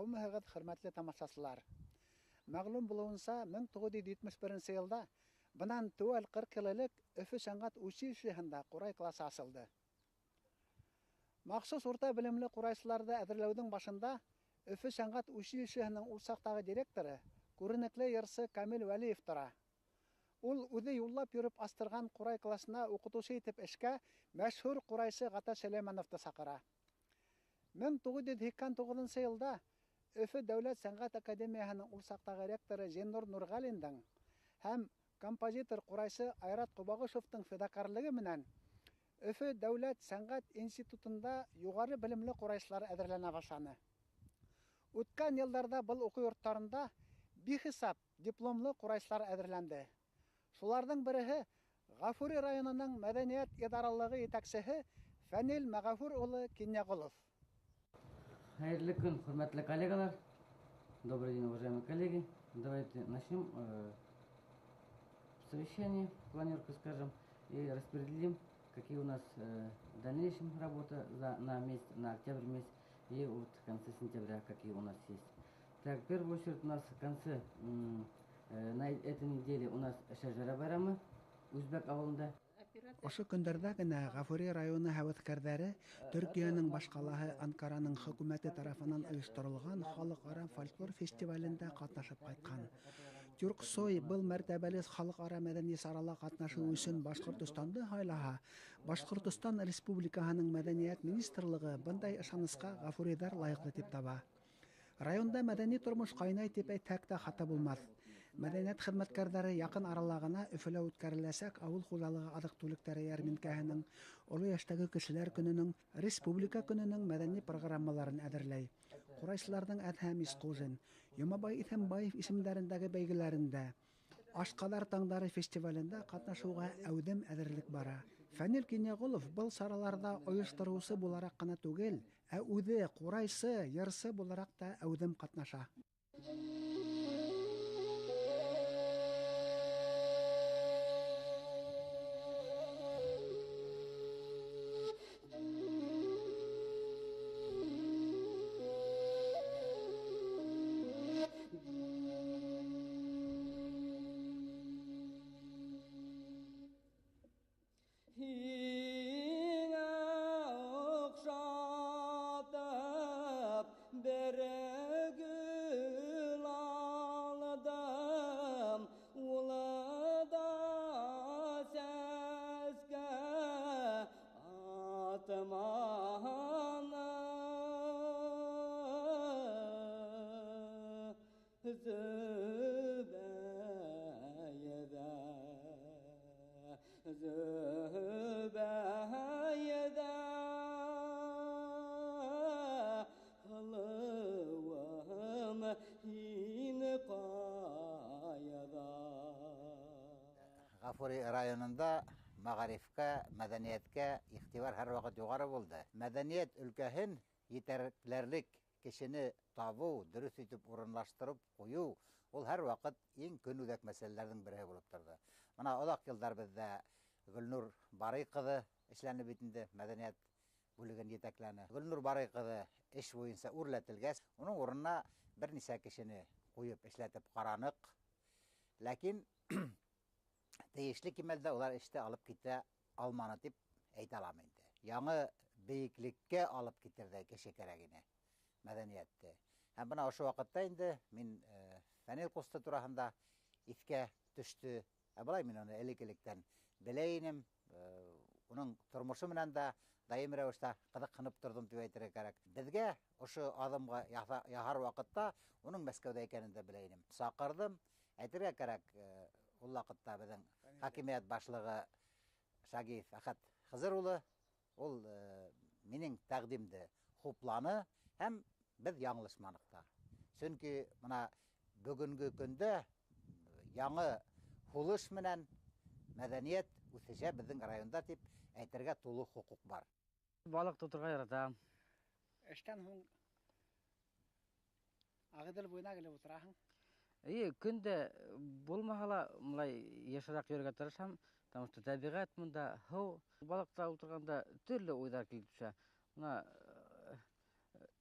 Һаумыһығыҙ, хөрмәтле тамашасылар! Мәғлүм булыуынса, 1971 йылда, бынан теүәл 40 йыл элек, Өфө сәнғәт училищеһында ҡурай классы асылды. Махсус урта белемле ҡурайсыларҙы әҙерләүҙең башында Өфө сәнғәт училищеһының ул саҡтағы директоры, күренекле йырсы Камил Вәлиев тора. Ул үҙе юллап йөрөп астырған ҡурай класына уҡытыусы итеп эшкә мәшһүр ҡурайсы Ғата Сөләймәновты саҡыра. 1989 йылда Өфө дәүләт сәнғәт академияһының ул саҡтағы ректоры Зиннур Нурғәлиндың һәм композитор ҡурайсы Айрат Ҡобағышевтың фиҙакарлығы менән Өфө дәүләт сәнғәт институтында юғары белемле ҡурайсылар әҙерләнә башланы. Үткән йылдарҙа был уҡыу йорттарында бихисап дипломлы ҡурайсылар әҙерләнде. Шуларҙың береһе Ғафури районының мәҙәниәт идаралығы етәксеһе Фәнил Мәғәфүр улы Кинйәғолов. Хәйерле көн, хөрмәтле коллегалар. Добрый день, уважаемые коллеги. Давайте начнем совещание, планерку, скажем, и распределим, какие у нас в дальнейшем работа на месяц, на октябрь месяц и вот в конце сентября, какие у нас есть. Так, в первую очередь у нас в конце, на этой неделе у нас Шәжәрә байрамы, Үзбәк ауылында. Ошо көндәрҙә генә Ғафури районы һәүәҫкәрҙәре Төркиәнең баш ҡалаһы Анкараның хөкүмәте тарафынан ойошторолған халыҡ-ара фольклор фестивалендә ҡатнашып ҡайтҡан. Тюрксой был мәртәбәле халыҡ-ара мәҙәни сарала ҡатнашыу өсөн Башҡортостанды һайлаһа, Башҡортостан Республикаһының мәҙәниәт министрлығы бындай ышанысҡа ғафуриҙар лайыҡлы тип таба. Районда мәҙәни тормош ҡайнай тип әйтһәк тә хата булмаҫ. Мәҙәниәт хеҙмәткәрҙәре яҡын арала ғына Өфөлә үткәреләсәк ауыл хужалығы аҙыҡ-түлектәре йәрминкәһенең, оло йәштәге кешеләр көнөнөң, республика көнөнөң мәҙәни программаларын әҙерләй. Ҡурайсыларҙың Әҙһәм Исҡужин, Йомабай Иҫәнбаев исемдәрендәге бәйгеләрендә, Ашҡаҙар таңдары фестивалендә ҡатнашыуға әүҙем әҙерлек бара. Фәнил Кинйәғолов был сараларҙа ойоштороусы булараҡ ҡына түгел, ә үҙе ҡурайсы, йырсы булараҡ та әүҙем ҡатнаша. Һиңә оҡшатып бер гөл алдым, улы да сәскә атманы. Зөбәйҙә, Зөбәйҙә, һылыуым, һин ҡайҙа? Ғафури районында мәғарифҡа, мәҙәниәткә иғтибар һәр ваҡыт юғары булды. Мәҙәниәт өлкәһен етәкләрлек кешене табыу, дөрөҫ итеп урынлаштырып ҡуйыу, ул һәр ваҡыт иң көнүҙәк мәсьәләләрҙең береһе булып торҙо. Бына оҙаҡ йылдар беҙҙә Гөлнур Барый ҡыҙы эшләне бит инде, мәҙәниәт бүлеген етәкләне. Гөлнур Барый ҡыҙы эш буйынса үрләтелгәс, уның урынына бер нисә кешене ҡуйып эшләтеп ҡараныҡ. Ләкин тейешле кимәлдә улар эште алып китә алманы тип әйтә алам инде. Яңы бейеклеккә алып китерҙәй кеше кәрәк ине мәҙәниәтте. Һәм бына ошо ваҡытта инде мин Фәнил ҡусты тураһында иҫкә төштө. Ә былай мин уны элек-электән белә инем. Уның тормошо менән дә даими рәүештә ҡыҙыҡһынып торҙом тип әйтергә кәрәк. Беҙгә ошо аҙымға яһар ваҡытта уның Мәскәүҙә икәнен дә белә инем. Саҡырҙым. Әйтергә кәрәк, ул ваҡытта беҙҙең хакимиәт башлығы Шагиев Әхәт Хызыр улы, ул минең тәҡдимде хупланы һәм беҙ яңылышманыҡ та. Сөнки бына бөгөнгө көндә яңы һулыш менән мәҙәниәт үҫешә беҙҙең районда тип әйтергә тулы хоҡуҡ бар. Балыҡ тоторға яратам. Эштән һуң Ағиҙел буйына килеп ултыраһың? Эйе, көндә булмаһа ла былай йышыраҡ йөрөргә тырышам, потому что тәбиғәт бында, һыу. Балыҡта ултырғанда төрлө уйҙар килеп төшә. Бына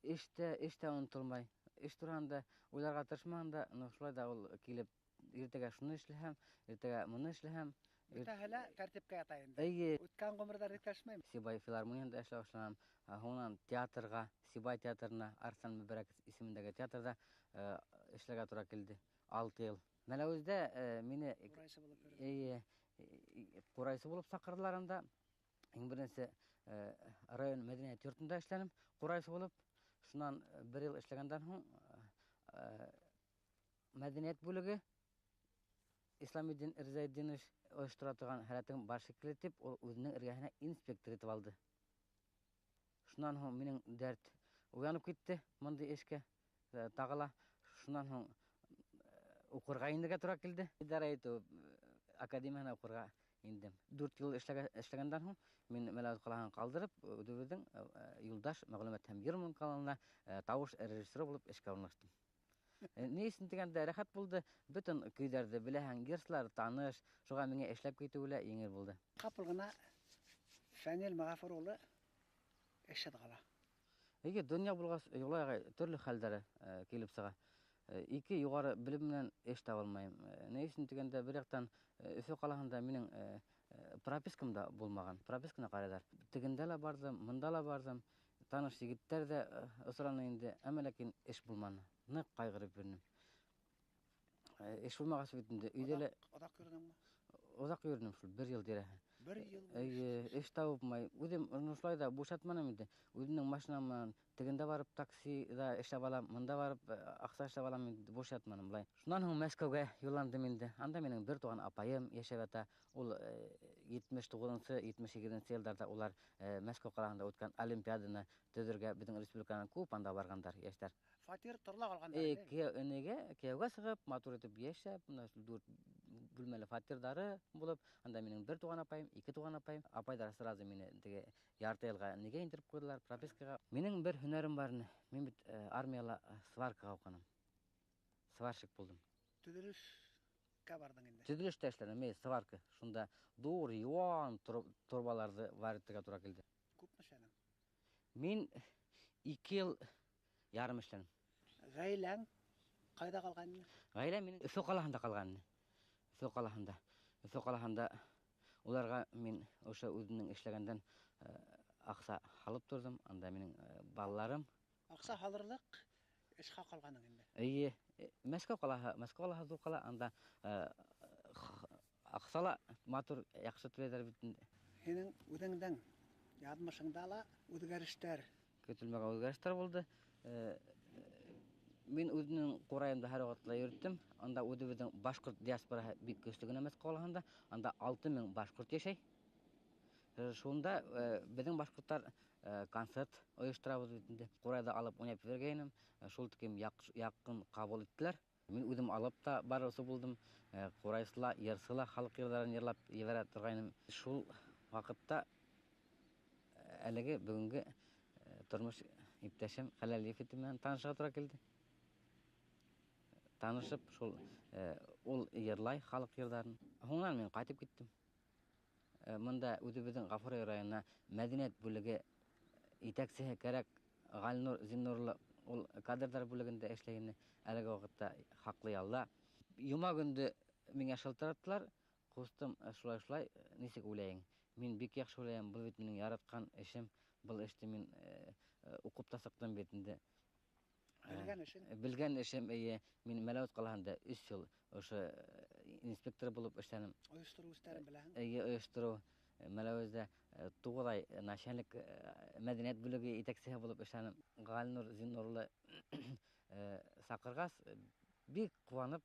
эштә онотолмай. Эш тураһында уйларға тырышмаһам да, но шулай ҙа ул килеп, иртәгә шуны эшләһәм, иртәгә быны эшләһәм. Бөтәһе лә тәртипкә ята инде. Эйе. Үткән ғүмерҙәр иҫләшмәйем. Сибай филармонияһында эшләй башланым. Һуңынан театрға, Сибай театрына, Арыҫлан Мөбәрәков исемендәге театрҙа эшләргә тура килде. 6 йыл. Мәләүездә мине ҡурайсы булып йөрөй. Эйе, ҡурайсы булып саҡырҙылар анда. Иң беренсе район мәҙәниәт йортонда эшләнем, ҡурайсы булып. Шунан бер йыл эшләгәндән һуң мәҙәниәт бүлеге Исламетдин Ризаетдинович ойоштора торған һәләтең бар шикелле тип, ул үҙенең эргәһенә инспектор итеп алды. Шунан һуң минең дәрт уянып китте бындай эшкә тағы ла. Шунан һуң уҡырға инергә тура килде. Идара итеү академияһына уҡырға индем. 4 йыл эшләгәндән һуң мин Мәләүез ҡалаһын ҡалдырып, үҙебеҙҙең Юлдаш мәғлүмәт һәм йыр моң каналына тауыш режиссеры булып эшкә урынлаштым. Ни өсөн тигәндә рәхәт булды, бөтөн көйҙәрҙе беләһең, йырсылар таныш, шуға миңә эшләп китеүе лә еңел булды. Ҡапыл ғына Фәнил Мәғфүр улы эшһеҙ ҡала. Эйе, донъя булғас, Юлай ағай, төрлө хәлдәре килеп сыға. 2 юғары белем менән эш таба алмайым. Ни өсөн тигәндә, бер яҡтан Өфө ҡалаһында минең пропискам да булмаған, прописканы ҡарайҙар. Тегендә лә барҙым, мында ла барҙым, таныш егеттәр ҙә осраны инде, әммә ләкин эш булманы. Ныҡ ҡайғырып йөрөнөм. Эш булмағас бит инде, өйҙә лә Оҙаҡ йөрөнөңмө? Оҙаҡ йөрөнөм шул, бер йыл тирәһе. Бер йыл? Эйе, эш табылмай. Үҙем шулай ҙа бушатманым инде. Үҙемдең машинам менән тегендә барып таксиҙа эшләп алам, мында барып аҡса эшләп алам инде, бушатманым былай. Шунан һуң Мәскәүгә юлландым инде. Анда минең бер туған апайым йәшәп ята. Ул етмеш туғыҙынсы, етмеш һигеҙенсе йылдарҙа улар Мәскәү ҡалаһында үткән олимпиаданы төҙөргә беҙҙең республиканан күп анда барғандар йәштәр. Фатир торлаҡ алғандар, әйе? Кейәүгә сығып, матур итеп йәшәп, бына шул 4 бүлмәле фатирҙары булып, анда минең бер туған апайым, 2 туған апайым. Апайҙар сразу мине теге ярты йылға нигә индереп ҡуйҙылар, пропискаға. Минең бер һөнәрем бар ине. Мин бит армияла сваркаға уҡыным. Сварщик булдым. Төҙөлөшкә барҙың инде? Төҙөлөштә эшләнем, мин сварка. Шунда ҙур, йыуан торбаларҙы варитергә тура килде. Күпме эшләнең? Мин 2 йыл ярым эшләнем. Ғаиләң ҡайҙа ҡалған ине? Ғаиләм минең Өфө ҡалаһында ҡалған ине. Өфө ҡалаһында. Өфө ҡалаһында уларға мин ошо үҙемдең эшләгәндән аҡса һалып торҙом. Анда минең балаларым. Аҡса һалырлыҡ эш хаҡ алғаның инде? Эйе. Мәскәү ҡалаһы, Мәскәү ҡалаһы ҙур ҡала. Анда аҡса ла матур, яҡшы түләйҙәр бит инде. Һинең үҙеңдең яҙмышыңда ла үҙгәрештәр? Көтөлмәгән үҙгәрештәр булды. Мин үҙемдең ҡурайымды һәр ваҡытта йөрөттөм. Анда үҙебеҙҙең башҡорт диаспораһы бик көслө генә Мәскәү ҡалаһында. Анда 6000 башҡорт йәшәй. Шунда беҙҙең башҡорттар концерт ойошторабыҙ бит инде. Ҡурайҙы алып уйнап ебәргәйнем. Шул тиклем яҡын ҡабул иттеләр. Мин үҙем алып та барыусы булдым. Ҡурайсы ла, йырсы ла халыҡ йырҙарын йырлап ебәрә торғайным. Шул ваҡытта әлеге бөгөнгө тормош иптәшем Хәләл ефете менән танышырға тура килде. Танышып, шул ул йырлай халыҡ йырҙарын. Һуңынан мин ҡайтып киттем. Мында үҙебеҙҙең Ғафури районына мәҙәниәт бүлеге етәксеһе кәрәк Ғәлинур Зиннурлы, ул кадрҙар бүлегендә эшләй ине. Әлеге ваҡытта хаҡлы ялда. Йома көндө миңә шылтыраттылар. Ҡустым, шулай шулай, нисек уйлайың? Мин бик яҡшы уйлайым, был бит минең яратҡан эшем. Был эште мин уҡып та сыҡтым бит инде. Белгән эшең? Белгән эшем, эйе. Мин Мәләүез ҡалаһында 3 йыл ошо инспектор булып эшләнем. Ойоштороу эштәрен беләһең? Эйе, ойоштороу. Мәләүездә 9 ай начальник мәҙәниәт бүлеге етәксеһе булып эшләнем. Ғәлинур Зиннурлы саҡырғас, бик ҡыуанып,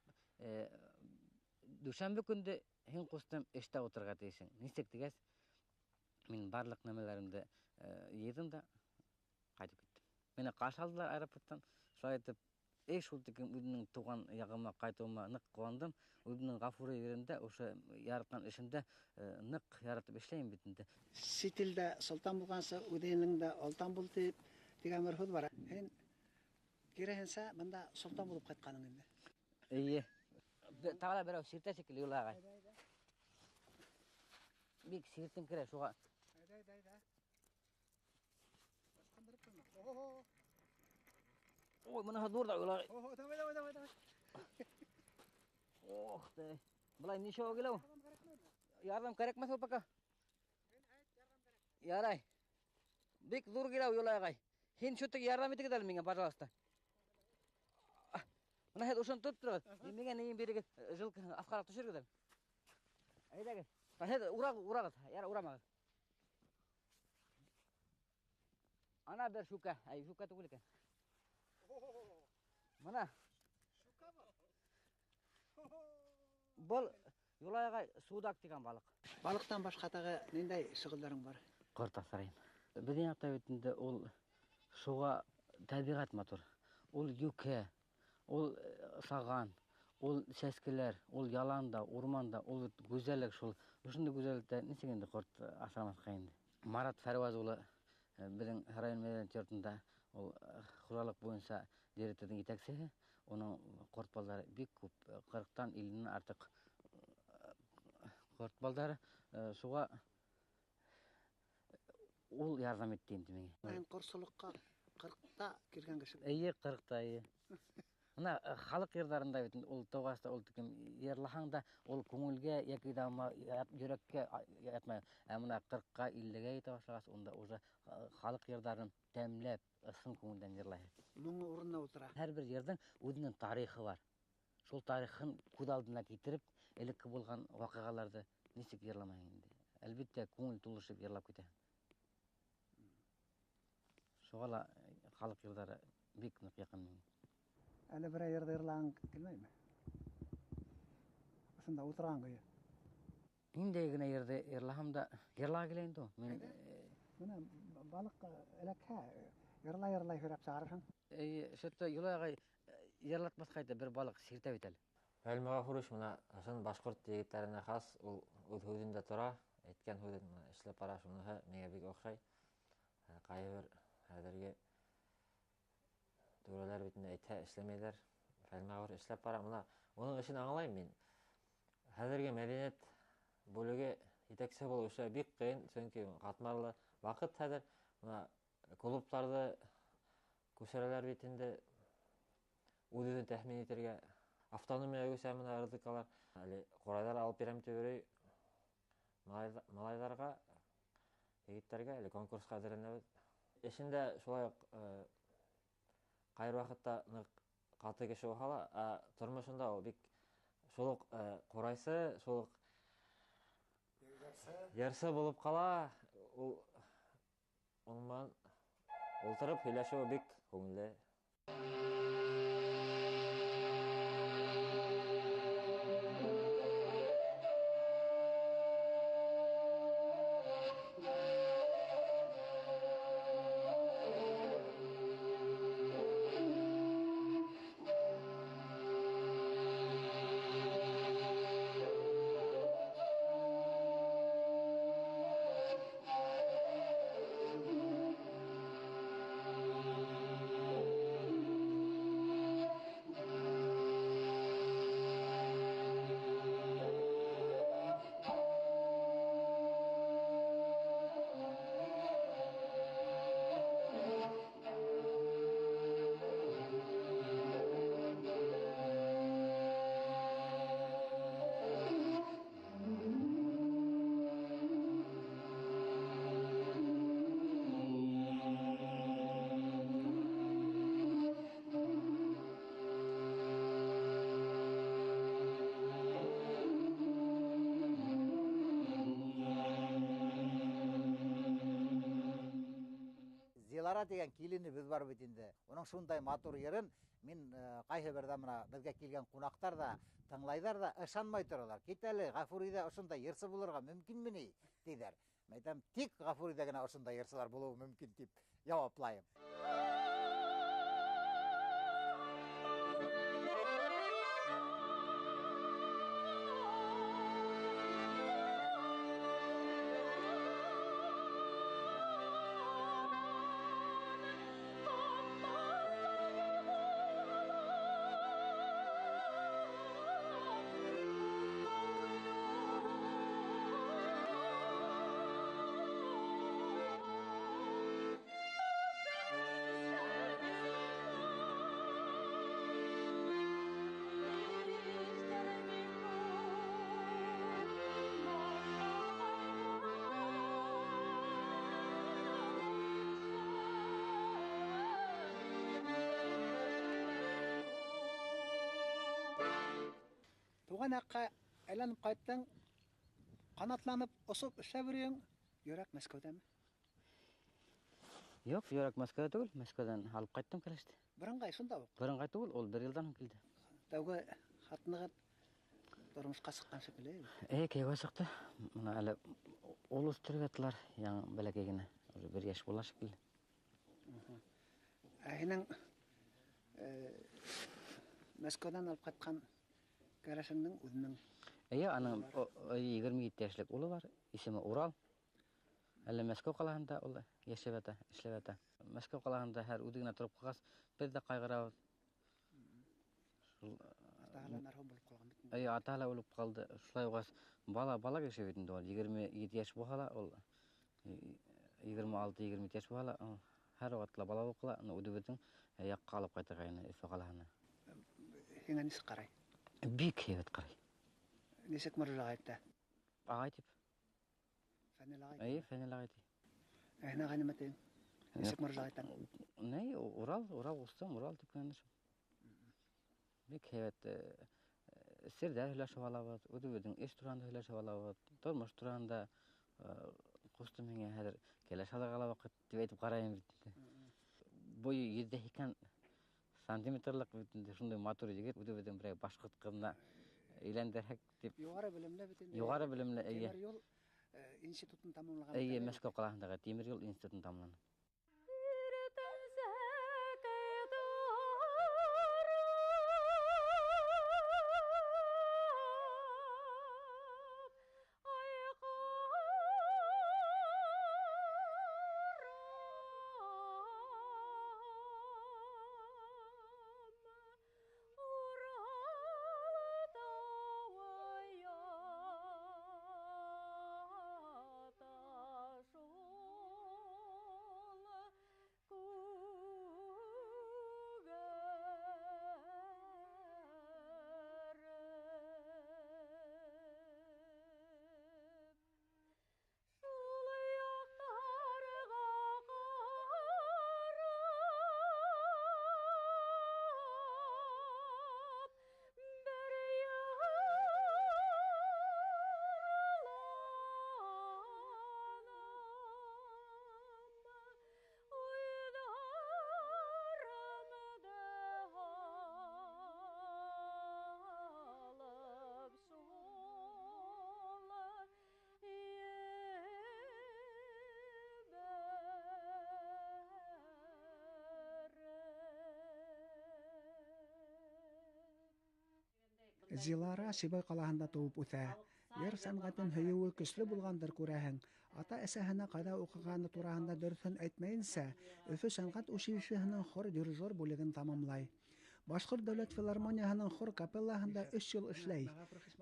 дүшәмбе көндө һин ҡустым эштә ултырырға тейешһең. Нисек тигәс, мин барлыҡ нәмәләремде йыйҙым да ҡайтып киттем. Мине ҡаршы алдылар аэропорттан. Шулай итеп, эй, шул тиклем үҙемдең тыуған яғыма ҡайтыуыма ныҡ ҡыуандым. Үҙемдең Ғафури ерендә, ошо яратҡан эшемдә ныҡ яратып эшләйем бит инде. Сит илдә солтан булғансы, үҙ илеңдә олтан бул тип тигән бер һүҙ бар. Һин киреһенсә бында солтан булып ҡайтҡаның инде. Эйе. Тағы ла берәү сиртә шикелле, Юлай ағай. Бик сиртем керә шуға. Әйҙә, әйҙә, әйҙә. Ысҡындырып торма. О-о-о. Ой, быныһы ҙур ҙа улай. Давай, давай, давай, давай. Ох ты. Былай нисәү килә ул? Ярҙам кәрәкмәҫ ул пока. Ярай. Бик ҙур килә ул, Юлай ағай. Һин шутык ярҙам итегеҙ әле миңә, пожалуйста. Бына һеҙ ошоно тотоп тороғоҙ. Миңә нейен бирегеҙ, жилкаһын аҫҡараҡ төшөрөгөҙ әле. Әйҙәгеҙ. Һеҙ урағыҙ, яра урамағыҙ. Ана бер шүкә. Әй, шүкә түгел икән. Бына. Шүкә был. Был Юлай ағай судак тигән балыҡ. Балыҡтан башҡа тағы ниндәй шөғөлдәрең бар? Ҡорт аҫрайым. Беҙҙең яҡта бит инде ул шуға тәбиғәт матур. Ул йүкә, ул саған, ул сәскәләр, ул яланда, урманда, ул гүзәллек шул. Ошондай гүзәллектә нисек инде ҡорт аҫрамаҫҡа инде? Марат Фәрваз улы беҙҙең район мәҙәниәт йортонда ул хужалыҡ буйынса директорҙың етәксеһе. Уның ҡорт балдары бик күп, ҡырҡтан илленән артыҡ ҡорт балдары. Шуға ул ярҙам итте инде миңә. Һин ҡортсолоҡҡа ҡырҡта килгән кеше. Эйе, ҡырҡта, эйе. Бына халыҡ йырҙарында бит ул тыуғас та ул тиклем йырлаһаң да ул күңелгә йәки дә йөрәккә ятмай. Ә бына ҡырҡҡа, иллегә етә башлағас, унда уже халыҡ йырҙарын тәмләп, ысын күңелдән йырлайһың. Моңо урынына ултыра. Һәр бер йырҙың үҙенең тарихы бар. Шул тарихын күҙ алдына килтереп, элекке булған ваҡиғаларҙы нисек йырламайһың инде? Әлбиттә, күңел тулышып йырлап китәһең. Шуға ла халыҡ йырҙары бик ныҡ яҡын миңә. Әле берәй йырҙы йырлағың килмәйме? Ошонда ултырған көйө. Ниндәй генә йырҙы йырлаһам да, йырлағы килә инде ул. Мин, Әйҙә. Бына балыҡ эләкһә, йырлай-йырлай һөйрәп сығарырһың. Эйе, шөттө Юлай ағай йырлатмаҫҡа итә бер балыҡ сиртә бит әле. Фәһим Ғәфүрович бына ысын башҡорт егеттәренә хас, ул үҙ һүҙендә тора, әйткән һүҙен бына эшләп бара, шуныһы миңә бик оҡшай. Ҡайһы бер хәҙерге түрәләр бит инде әйтһә эшләмәйҙәр. Фәһим Ғәфүрович эшләп бара. Бына уның эшен аңлайым мин. Хәҙерге мәҙәниәт бүлеге етәксе булыу эше бик ҡыйын, сөнки ҡатмарлы ваҡыт хәҙер. Бына клубтарҙы күсерәләр бит инде, үҙ-үҙен тәьмин итергә. Автономия күсә бына РДКлар. Әле ҡурайҙар алып бирәм тип йөрөй малайҙарға, егеттәргә, әле конкурсҡа әҙерләнәбеҙ. Эшендә шулай уҡ ҡайһы ваҡытта ныҡ ҡаты кеше булһа ла, ә тормошонда ул бик шул уҡ ҡурайсы, шул уҡ йырсы булып ҡала. Ул уның менән ултырып һөйләшеү бик күңелле. Зилара тигән киленебеҙ бар бит инде. Уның шундай матур йырын мин ҡайһы берҙә бына беҙгә килгән ҡунаҡтар ҙа, тыңлайҙар ҙа ышанмай торалар. Кит әле, Ғафуриҙә ошондай йырсы булырға мөмкинме ни, тиҙәр. Мин әйтәм, тик Ғафуриҙә генә ошондай йырсылар булыуы мөмкин тип яуаплайым. Тыуған яҡҡа әйләнеп ҡайттың, ҡанатланып, осоп эшләп йөрөйөң, йөрәк Мәскәүҙәме? Юҡ, йөрәк Мәскәүҙә түгел, Мәскәүҙән алып ҡайттым кәләште. Бырынғай шунда уҡ? Бырынғай түгел, ул бер йылдан һуң килде. Тәүге хатынығыҙ тормошҡа сыҡҡан шикелле. Кейәүгә сыҡты. Бына әле ул үҫтереп яталар, яңы бәләкәй генә, уже бер йәш була шикелле. Ә һинең Мәскәүҙән алып ҡайтҡан кәләшеңдең үҙенең? Эйе, аның 27 йәшлек улы бар, исеме Урал. Әле Мәскәү ҡалаһында ул йәшәп ята, эшләп ята. Мәскәү ҡалаһында һәр үҙе генә тороп ҡалғас, беҙ ҙә ҡайғырабыҙ. Шул атаһы ла мәрхүм булып ҡалған бит. Эйе, атаһы ла үлеп ҡалды. Шулай уғас бала кеше бит инде ул. 27 йәш булһа ла, ул 26-27 йәш булһа ла, һәр ваҡытта ла бала булып ҡала, уны үҙебеҙҙең яҡҡа алып ҡайтырға ине, Өфө ҡалаһына. Һиңә нисек ҡарай? Бик һәйбәт ҡарай. Нисек мөрәжәғәт итә? Ағай тип. Фәнил ағай? Эйе, Фәнил ағай ти. Ә һин ағай нимә тиң? Нисек мөрәжәғәт итәң? Ни, Урал, Урал ҡустым, Урал тип кенә эндәшәм. Бик һәйбәт, серҙәр һөйләшеп алабыҙ, үҙебеҙҙең эш тураһында һөйләшеп алабыҙ, тормош тураһында, ҡустым һиңә хәҙер кәләш алырға ла ваҡыт тип әйтеп ҡарайым бит инде. Буйы 180 сантиметрлыҡ бит инде, шундай матур егет, үҙебеҙҙең берәй башҡорт ҡыҙына өйләндерһәк тип. Юғары белемле бит инде. Юғары белемле, эйе. Тимер юл институтын тамамлаған. Эйе, Мәскәү ҡалаһындағы тимер юл институтын тамамланы. Зилара Сибай ҡалаһында тыуып үҫә. Йыр сәнғәтен һөйөүе көслө булғандыр, күрәһең. Ата-әсәһенә ҡайҙа уҡығаны тураһында дөрөҫөн әйтмәйенсә, Өфө сәнғәт училищеһының хор дирижер бүлеген тамамлай. Башҡорт дәүләт филармонияһының хор капеллаһында 3 йыл эшләй.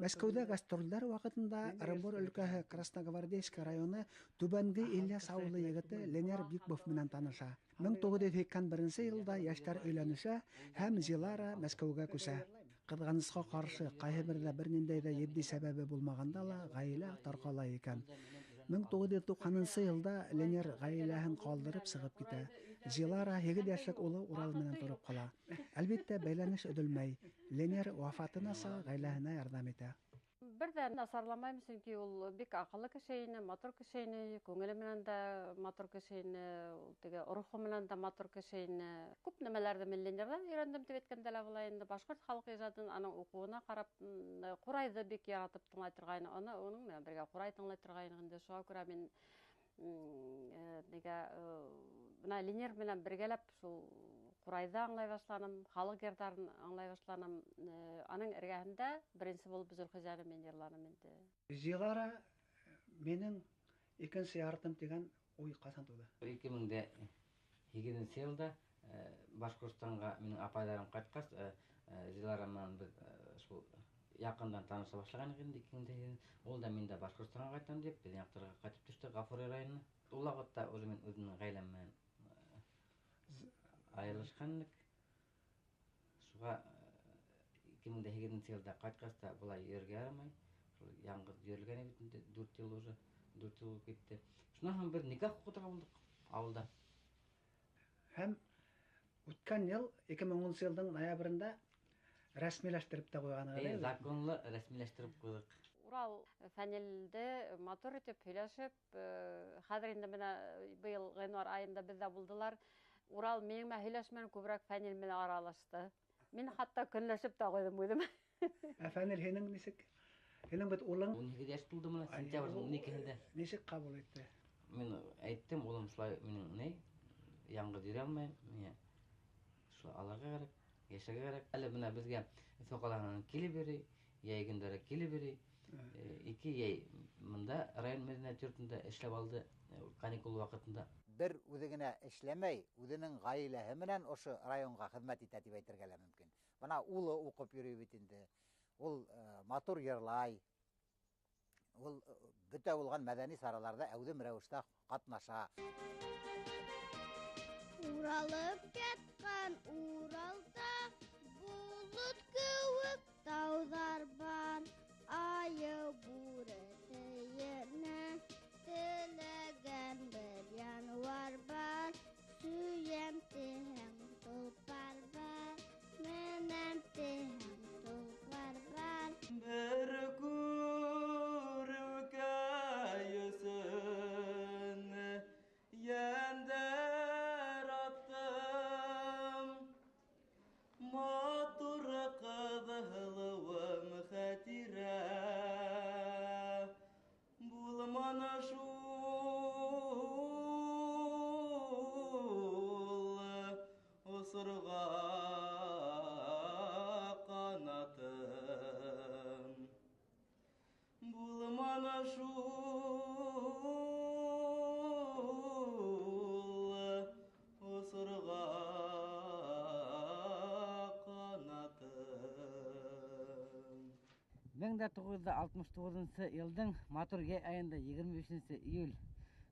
Мәскәүҙә гастролдәр ваҡытында Ырымбур өлкәһе Красногвардейский районы Түбәнге Ильяс ауылы егете Ленер Бикбов менән таныша. 1981 йылда йәштәр өйләнешә һәм Зилара Мәскәүгә күсә. Ҡыҙғанысҡа ҡаршы, ҡайһы берҙә бер ниндәй ҙә етди сәбәбе булмағанда ла ғаилә тарҡала икән. 1990 йылда Ленер ғаиләһен ҡалдырып сығып китә. Зилара 8 йәшлек улы Урал менән тороп ҡала. Әлбиттә, бәйләнеш өҙөлмәй. Ленер вафатынаса ғаиләһенә ярҙам итә. Бер ҙә насарламайым, сөнки ул бик аҡыллы кеше ине, матур кеше ине, күңеле менән дә матур кеше ине, ул теге рухы менән дә матур кеше ине. Күп нәмәләрҙе мин Ленерҙән өйрәндем тип әйткәндә лә була инде. Башҡорт халыҡ ижадын аның уҡыуына ҡарап, ҡурайҙы бик яратып тыңлай торғайны, уны уның менән бергә ҡурай тыңлай торғайны инде. Шуға күрә мин, нигә, бына Ленер менән бергәләп шул ҡурайҙы аңлай башланым, халыҡ йырҙарын аңлай башланым. Аның эргәһендә беренсе булып Зөлхизәне мин йырланым инде. Зилара минең икенсе яртым тигән уй ҡасан тыуҙы? Ике мең дә һигеҙенсе йылда, Башҡортостанға минең апайҙарым ҡайтҡас, Зилара менән беҙ, шул яҡындан таныша башлағайныҡ инде ике мең дә һигеҙенсе. Ул да мин дә Башҡортостанға ҡайтам тип, беҙҙең яҡтарға ҡайтып төштө Ғафури районына. Ул ваҡытта уже мин үҙемдең ғаиләм менән айырылышҡан инек. Шуға ике мең дә һигеҙенсе йылда ҡайтҡас та былай йөрөргә ярамай. Шул яңғыҙ йөрөлгән бит инде, 4 йыл уже, 4 йыл булып китте. Шунан һуң беҙ никах уҡытырға булдыҡ ауылда. Һәм үткән йыл, ике мең унынсы йылдың ноябрендә Рәсмиләштереп тә ҡуйғанығыҙ. Эйе, законлы рәсмиләштереп ҡуйҙыҡ. Урал Фәнилде матур итеп һөйләшеп, хәҙер инде менә быйыл ғинвар айында беҙҙә булдылар. Урал минең менән һөйләшмәне, күберәк Фәнил менән аралашты. Мин хатта көнләшеп тә ҡуйҙым үҙем. Ә Фәнил һинең нисек? Һинең бит улың 18 йәш тулды менә, сентябрҙең 12-һендә. Нисек ҡабул итте? Мин әйттем, улым шулай минең ни, яңғыҙ йөрөй алмайым, миңә шулай алырға кәрәк, йәшәргә кәрәк. Әле бына беҙгә Өфө ҡалаһынан килеп йөрөй, йәй көндәре килеп йөрөй. 2 йәй мында район мәҙәниәт йортонда эшләп алды, каникул ваҡытында. Бер үҙе генә эшләмәй, үҙенең ғаиләһе менән ошо районға хеҙмәт итә тип әйтергә лә мөмкин. Бына улы уҡып йөрөй бит инде. Ул матур йырлай. Ул бөтә булған мәҙәни сараларҙа әүҙем рәүештә ҡатнаша. Уралып ятҡан Уралда болот кеүек тауҙар бар. Айыу бүре тейенә теләгән бер януар бар. Сөйәм тиһәң толпар бар, менәм тиһәң толпар бар. Бер күреүгә йөзөн йәндәр аттым. Матур ҡыҙ һылыуым хәтирә булманы шул осорға ҡанатым. Булманы шул осорға ҡанатым. Мең дә туғыҙ йөҙ алтмыш туғыҙынсы йылдың матур йәй айында егерме бишенсе июль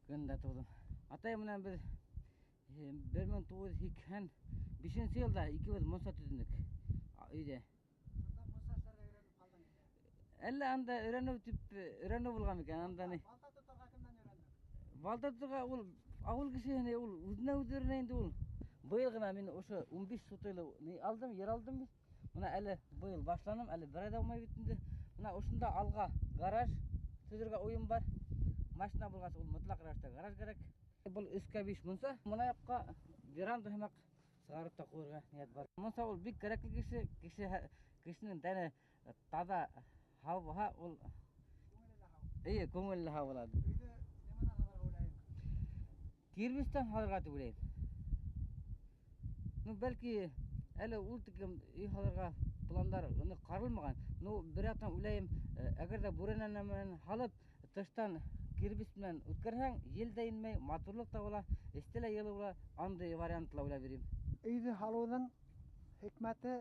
көнөндә тыуҙым. Атайым менән беҙ бер мең туғыҙ йөҙ һикһән бишенсе йылда икебеҙ мунса төҙөнөк өйҙә. Әллә анда өйрәнеү тип өйрәнеү булған микән, анда ни? Балта тоторға кемдән өйрәндең? Балта тоторға ул ауыл кешеһе ул үҙенә үҙе өйрәнә инде ул. Быйыл ғына мин ошо ун биш сотыйлы ни алдым, ер алдым бит. Бына әле быйыл башланым, әле бер ай ҙа булмай бит инде. Бына ошонда алға гараж төҙөргә уйым бар. Машина булғас ул мотлаҡ рәүештә гараж кәрәк. Был өскә биш мунса, бына яҡҡа веранда һымаҡ сығарып та ҡуйырға ниәт бар. Мунса ул бик кәрәкле кеше, кешенең тәне таҙа һау булһа, ул эйе, күңелле һау була. Өйҙө нимәнән һалырға уйлайһың? Кирбестән һалырға тип уйлайым. Ну, бәлки әле ул тиклем өй һалырға пландар уны ҡаралмаған. Ну, бер яҡтан уйлайым, әгәр ҙә бүрәнә менән һалып, тыштан кирбес менән үткәрһәң, ел дә инмәй, матурлыҡ та була, эстә лә йылы була, андай вариант ла уйлап йөрөйөм. Өйҙө һалыуҙың хикмәте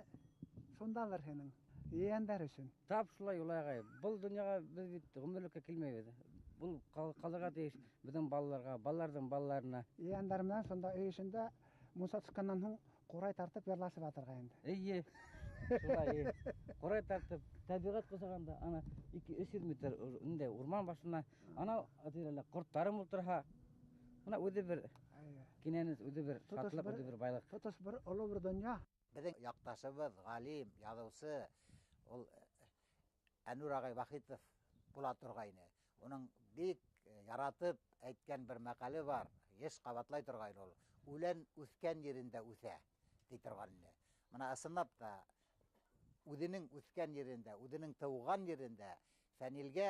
шундалыр һинең, ейәндәр өсөн. Тап шулай, Юлай ағай. Был донъяға беҙ бит ғүмерлеккә килмәйбеҙ. Был ҡалырға тейеш беҙҙең балаларға, балаларҙың балаларына. Ейәндәр менән шунда өй эсендә мунса төшкәндән һуң ҡурай тартып йырлашып ятырға инде. Эйе, шулай, эйе. Ҡурай тартып, тәбиғәт ҡосағанда, ана ике, өс йөҙ метр инде урман башына, ана тирәлә ҡорттарым ултырһа, бына үҙе бер кинәнес, үҙе бер шатлыҡ, үҙе бер байлыҡ. Тотош бер оло бер донъя. Беҙҙең яҡташыбыҙ, ғалим, яҙыусы, ул Әнүр ағай Вахитов була торғайны. Уның бик яратып әйткән бер мәҡәле бар, йыш ҡабатлай торғайны ул. Үлән үҫкән ерендә үҫә, ти торған ине. Бына ысынлап та үҙенең үҫкән ерендә, үҙенең тыуған ерендә Фәнилгә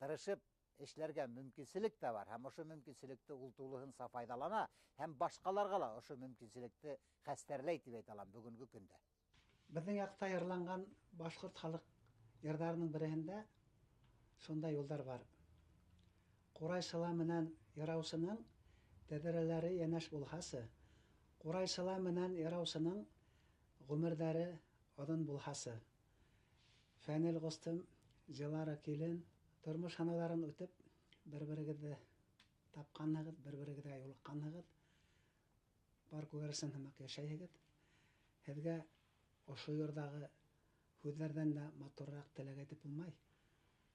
тырышып эшләргә мөмкинселек тә бар. Һәм ошо мөмкинселекте ул тулыһынса файҙалана, һәм башҡаларға ла ошо мөмкинселекте хәстәрләй тип әйтә алам бөгөнгө көндә. Беҙҙең яҡта йырланған башҡорт халыҡ йырҙарының береһендә шундай юлдар бар. Ҡурайсыла менән йыраусының тәҙрәләре йәнәш булһасы, ҡурайсыла менән йыраусының ғүмерҙәре оҙон булһасы. Фәнил ҡустым, Зилара килен, тормош һынауҙарын үтеп, бер-берегеҙҙе тапҡанһығыҙ, бер-берегеҙгә юлыҡҡанһығыҙ, бар күгәрсен һымаҡ йәшәйһегеҙ. Һеҙгә ошо йырҙағы һүҙҙәрҙән дә матурыраҡ теләк әйтеп булмай.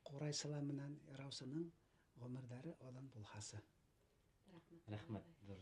Ҡурайсыла менән йыраусының ғүмерҙәре оҙон булһасы. Рәхмәт, ҙур.